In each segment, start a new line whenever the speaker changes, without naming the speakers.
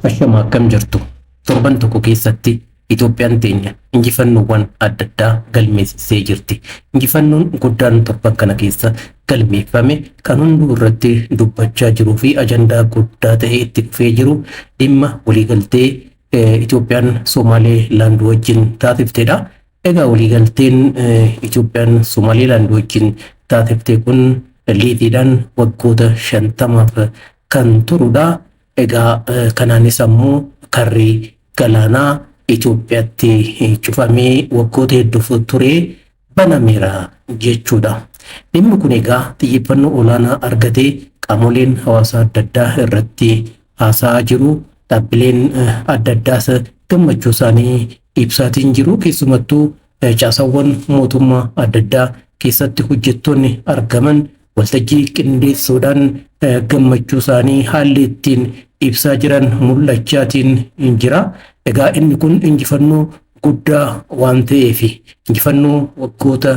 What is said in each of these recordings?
Ashama, akkam jirtu? Torban tokko keessatti Itoophiyaan teenya injifannoowwan adda addaa galmeessisee jirti. Injifannoon guddaan torban kana keessa galmeeffame kan hunduu irratti dubbachaa jiruu fi ajandaa guddaa ta'ee itti fufee jiru dhimma waliigaltee Itoophiyaan Somaalilaand wajjin taasiftedha. Egaa waliigalteen Itoophiyaan Somaalilaand wajjin taasifte kun liiziidhaan waggoota 50f kan turudha. Egaa kanaanis ammoo karri galaanaa Itoophiyaatti cufamee waggoota hedduuf ture banameera jechuudha. Dhimmi kun egaa xiyyeeffannoo olaanaa argatee qaamoleen hawaasaa adda addaa irratti haasa'aa jiru. Dhaabbileen adda addaas gammachuu isaanii ibsaatiin jiru. Keessumattuu caasaawwan mootummaa adda addaa keessatti hojjettoonni argaman waltajjii qindeessuudhaan gammachuu isaanii haalli ittiin ibsaa jiran mul'achaatiin jira. Egaa inni kun injifannoo guddaa waan ta'eef, injifannoo waggoota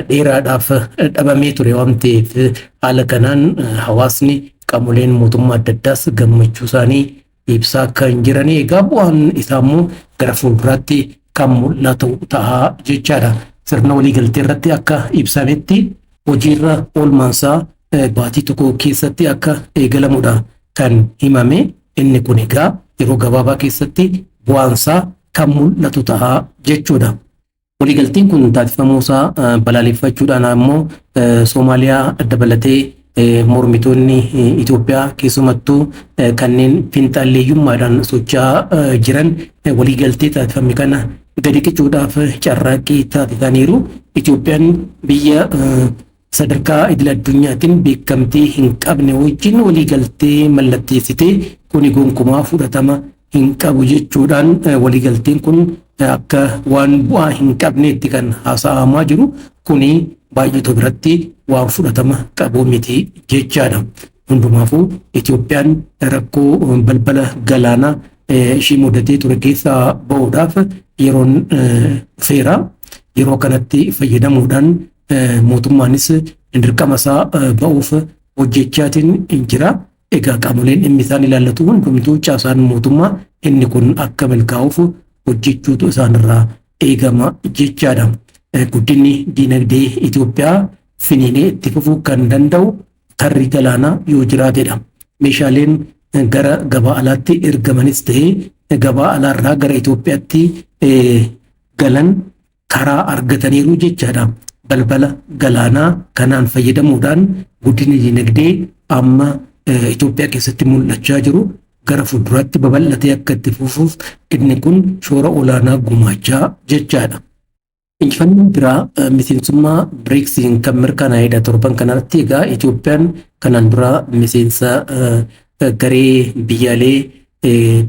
dheeraadhaaf dhabamee ture waan ta'eef, haala kanaan hawaasni, qaamoleen mootummaa adda addaas gammachuu isaanii ibsaa kan jiran. Egaa bu'aan isaa immoo gara fuulduraatti kan mul'atu ta'a jechaadha. Sirna waliigaltee irratti akka ibsametti hojiirra oolmaansaa baatii tokko keessatti akka eegalamudha kan himame. Inni kun egaa yeroo gabaabaa keessatti bu'aansaa kan mul'atu ta'a jechuudha. Waliigalteen kun taasifamuusaa balaaleffachuudhaan ammoo Soomaaliyaa dabalatee mormitoonni Itoophiyaa, keessumattuu kanneen finxaalleeyyummaadhaan socho'aa jiran, waliigaltee taasifame kana gadi qicuudhaaf carraaqqii taasisaniiru. Itoophiyaan biyya sadarkaa idil addunyaatiin beekamtii hin qabne wajjin waliigaltee mallatteessitee, kuni gonkumaa fudhatama hin qabu jechuudhaan waliigalteen kun akka waan bu'aa hin qabneetti kan haasa'amaa jiru. Kuni baay'eetu biratti waan fudhatama qabu miti jechaadha. Hundumaafuu Itoophiyaan rakkoo balbala galaanaa ishii mudatee ture keessaa ba'uudhaaf yeroon dhufeera. Yeroo kanatti fayyadamuudhaan mootummaanis dirqama isaa ba'uuf hojjechaatiin jira. Egaa qaamoleen dhimmi isaan ilaallatu hundumtuu, caasaan mootummaa, inni kun akka milkaa'uuf hojjechuutu isaanirraa eegama jechaadha. Guddinni diinagdee Itoophiyaa finiinee itti fufuu kan danda'u karri galaanaa yoo jiraatedha. Meeshaaleen gara gabaa alaatti ergamanis ta'ee gabaa alaarraa gara Itoophiyaatti galan karaa argataniiru jechaadha. Balbala galaanaa kanaan fayyadamuudhaan guddinni diinagdee amma Itoophiyaa keessatti mul'achaa jiru gara fuulduraatti babal'atee akka itti fufuuf inni kun shoora olaanaa gumaachaa jechaadha. Injifannoon biraa miseensummaa BRICSiin kan mirkanaa'edha torban kanarratti. Egaa Itoophiyaan kanaan dura miseensa garee biyyaalee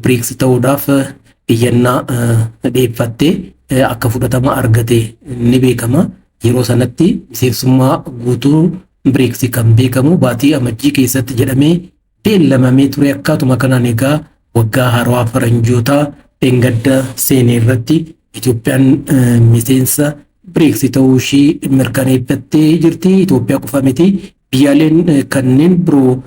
BRICS ta'uudhaaf iyyannaa dhiyeeffattee akka fudhatama argate ni beekama. Yeroo sanatti miseensummaa guutuu BRICS kan beekamu baatii Amajjii keessatti jedhamee beellamamee ture. Akkaatuma kanaan egaa waggaa haarawaa faranjootaa dheengadda seenee irratti Itoophiyaan miseensa BRICS ta'uu ishii mirkaneeffattee jirti. Itoophiyaa qofa miti, biyyaaleen kanneen biroo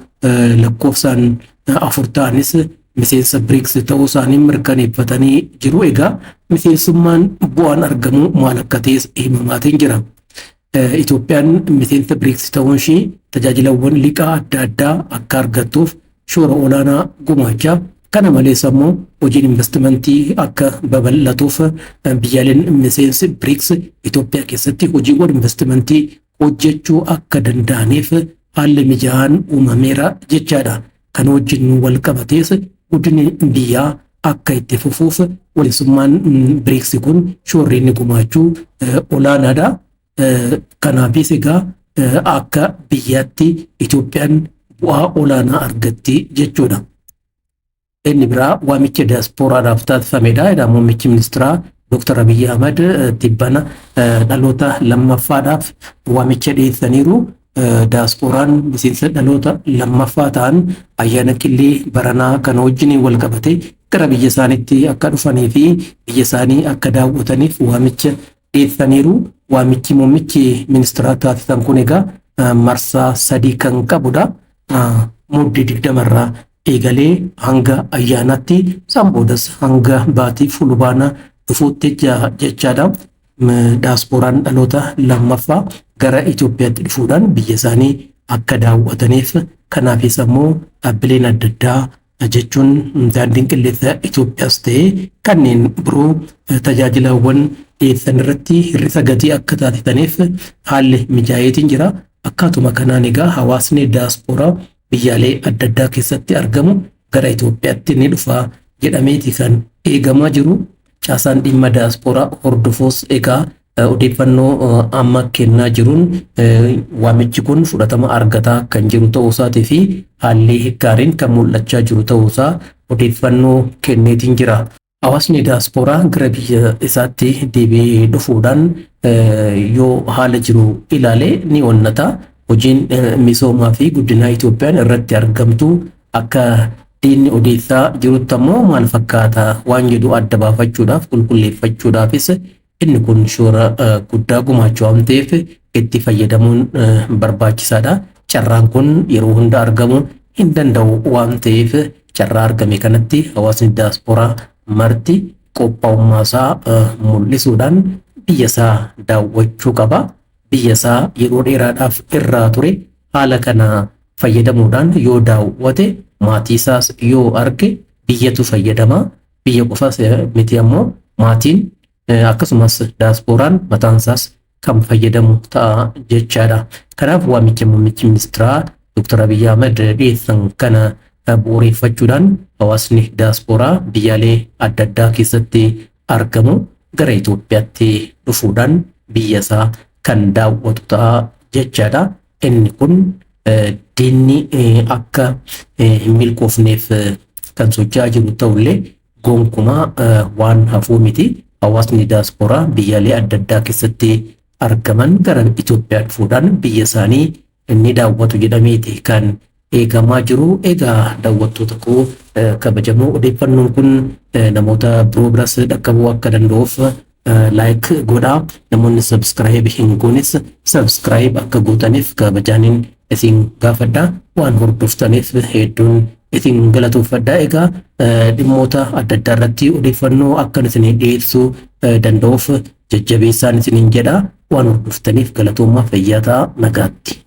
lakkoofsaan afur ta'anis miseensa BRICS ta'uu isaanii mirkaneeffatanii jiru. Egaa miseensummaan bu'aan argamu maal akka ta'es himamaatiin jira. Itoophiyaan miseensa BRICS ta'uun ishii tajaajilawwan liqaa adda addaa akka argattuuf shoora olaanaa gumaachaa. Kana malees ammoo hojiin investimentii akka babal'atuuf biyyaaleen miseensi BRICS Itoophiyaa keessatti hojiiwwan investimentii hojjechuu akka danda'aniif haalli mijaa'aan uumameera jechaadha. Kan wajjin wal qabatees guddinni biyyaa akka itti fufuuf waliisummaan BRICS kun shoorri inni gumaachuu olaanaadha. Kanaafis egaa akka biyyaatti Itoophiyaan bu'aa olaanaa argatti jechuudha. Inni biraa waamicha diyaaspooraadhaaf taasifamedha. Egaa muummichi ministeeraa Dr. Abiyyi Ahmad tibbana dhaloota lammaffaadhaaf waamicha dhiyeessaniiru. Diyaasporaan miseensa dhaloota lammaffaa ta'an ayyaana Qillee baranaa kana wajjin wal qabate gara biyya isaaniitti akka dhufanii fi biyya isaanii akka daawwataniif waamicha dhiyeessaniiru. Waamichi muummichi ministeeraa taasisan kun egaa marsaa sadii kan qabudha. Muddee 20rraa eegalee hanga ayyaanaatti, isaan boodas hanga baatii Fulbaana dhufuutti jechaadha. Daaspooraan dhaloota lammaffaa gara Itoophiyaatti dhufuudhaan biyya isaanii akka daawwataniif, kanaafis ammoo dhaabbileen adda addaa jechuun daandiin qilleensa Itoophiyaas ta'ee kanneen biroo tajaajilawwan dhiyeessan irratti hir'isa gatii akka taasisaniif haalli mijaa'eetiin jira. Akkaatuma kanaan egaa hawaasni daaspooraa biyyaalee adda addaa keessatti argamu gara Itoophiyaatti ni dhufa jedhameeti kan eegamaa jiru. Caasaan dhimma daaspooraa hordofuus egaa odeeffannoo amma kennaa jiruun waamichi kun fudhatama argataa kan jiru ta'uu isaatii fi haalli gaariin kan mul'achaa jiru ta'uusaa odeeffannoo kenneetiin jira. Hawaasni daaspooraa gara biyya isaatti deebi'ee dhufuudhaan yoo haala jiru ilaale ni onnata. Hojiin misoomaa fi guddinaa Itoophiyaan irratti argamtu akka diinni odeessaa jirutti ammoo maal fakkaata waan jedhu adda baafachuudhaaf, qulqulleeffachuudhaafis inni kun shoora guddaa gumaachuu waan ta'eef itti fayyadamuun barbaachisaadha. Carraan kun yeroo hunda argamu hin danda'u waan ta'eef carraa argame kanatti hawaasni daaspooraa marti qophaa'ummaa isaa mul'isuudhaan biyya isaa daawwachuu qaba. Biyya isaa yeroo dheeraadhaaf irraa ture haala kana fayyadamuudhaan yoo daawwate, maatii isaas yoo arge, biyyatu fayyadama. Biyya qofas miti, ammoo maatiin akkasumas daaspooraan mataan isaas kan fayyadamu ta'a jechaadha. Kanaaf waamicha muummichi ministeeraa Dr. Abiyyi Ahmed dhiyeessan kana bu'uureffachuudhaan hawaasni daaspooraa biyyaalee adda addaa keessatti argamu gara Itoophiyaatti dhufuudhaan biyya isaa kan daawwatu ta'a jechaadha. Inni kun diinni akka hin milkoofneef kan socho'aa jiru ta'ullee gonkumaa waan hafuu miti. Hawaasni daaspooraa biyyaalee adda addaa keessatti argaman gara Itoophiyaa dhufuudhaan biyya isaanii ni daawwatu jedhameeti kan eegamaa jiru. Egaa daawwattoota koo kabajamoo, odeeffannoon kun namoota biroo biras dhaqqabuu akka danda'uuf like godhaa. Namoonni subscribe hin goones subscribe akka gootaniif kabajaaniin isin gaafadha. Waan hordoftaniif hedduun isin galatoofadha. Egaa dhimmoota adda addaa irratti odeeffannoo akkan isin dhiyeessuu danda'uuf jajjabeessaan isiniin jedha. Waan hordoftaniif galatoomaa, fayyaa ta'aa, nagaatti.